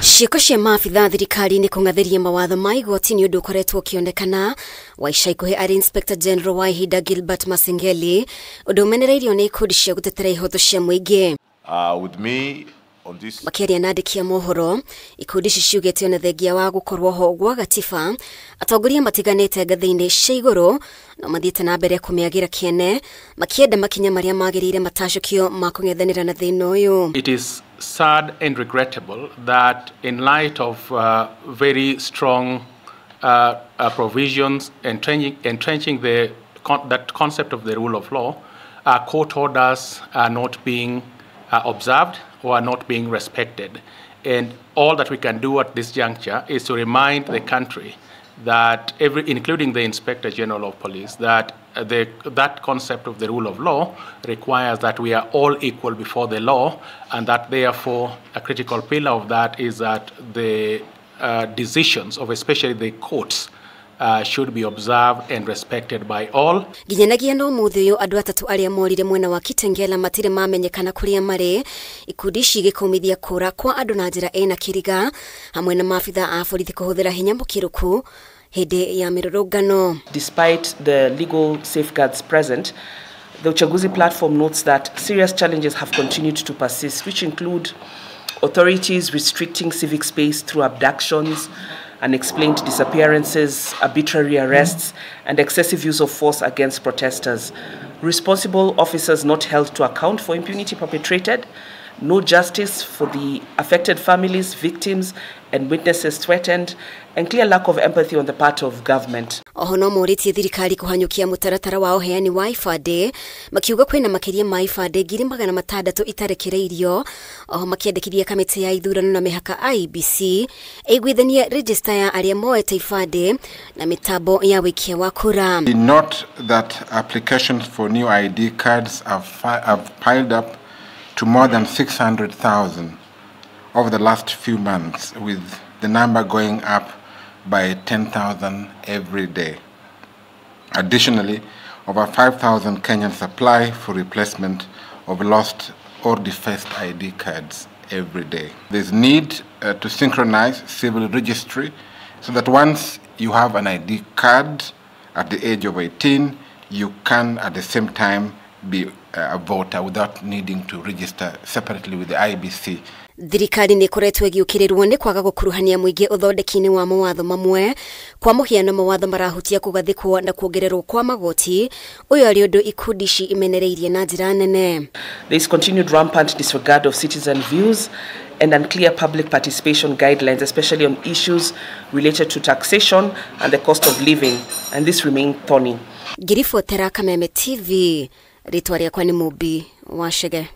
Ciĩko cia maabitha thirikari nĩ kũng'athĩria mawatho ma igoti nĩ ũndũ ũkoretwo ũkĩonekana wa ica ikuhĩ arĩ Inspector General wa ihinda Gilbert Masengeli, ũndũ ũmenereirio nĩ ikundi cia gũtetera ihoto cia mũingĩ. With me on this. Makĩaria na andĩki a mohoro, ikundi ici ciugĩte ona thengia wa gũkorwo ho gwa gatiba, atongoria matiganĩte ngathĩ-inĩ cia igũrũ no mathiĩte na mbere kũmĩagĩra kĩene, makĩenda makinya marĩa magĩrĩire matacũkio ma kũng'ethanĩra na thĩna ũyũ. It is sad and regrettable that in light of very strong provisions entrenching that concept of the rule of law, court orders are not being observed or are not being respected. And all that we can do at this juncture is to remind the country that including the Inspector General of Police, that that concept of the rule of law requires that we are all equal before the law, and that therefore a critical pillar of that is that the decisions of especially the courts should be observed and respected by all. Nginyanagia no mũthĩ ũyũ andũ atatũ arĩa morire mwena wa Kitengela matirĩ mamenyekana kũrĩa marĩ. Ikundi ici igĩkũmithia kũra kwa andũ na njĩra ĩna kĩriga hamwe na maabitha a borithi kũhũthĩra hinya mũkĩrũku hĩndĩ ya mĩrũrũngano. Despite the legal safeguards present, the Uchaguzi platform notes that serious challenges have continued to persist, which include authorities restricting civic space through abductions, unexplained disappearances, arbitrary arrests, and excessive use of force against protesters. Responsible officers not held to account for impunity perpetrated, no justice for the affected families, victims, and witnesses threatened, and clear lack of empathy on the part of government. Oho no morĩtie thirikari kũhanyũkia mũtaratara wa ũheani wa ibandĩ, makiuga kwĩna makĩria ma ibandĩ 600,000 itarekereirio. Oho makĩendekithia kamĩtĩ ya ithurano na mĩhaka IEBC ĩiguithanie register ya arĩa moete ibandĩ na mĩtambo ya wĩikia wa kura. We note that applications for new ID cards have piled up to more than 600,000 over the last few months, with the number going up by 10,000 every day. Additionally, over 5,000 Kenyans apply for replacement of lost or defaced ID cards every day. There's need to synchronize civil registry so that once you have an ID card at the age of 18, you can at the same time be a voter without needing to register separately with the IEBC. Thirikari nĩ ĩkoretwo ĩgĩũkĩrĩrwo nĩ kwaga gũkuruhania mũingĩ ũthondeki-inĩ wa mawatho mamwe, kwa mũhiano mawatho marahutia kũgathĩkwo na kuongererwo kwa magoti, ũyũ arĩ ũndũ ikundi ici imenereirie na njĩra nene. There is continued rampant disregard of citizen views and unclear public participation guidelines, especially on issues related to taxation and the cost of living, and this remains thorny. Ngiribotera Kameme TV, rĩtwa rĩakwa nĩ Mũmbi wa Chege.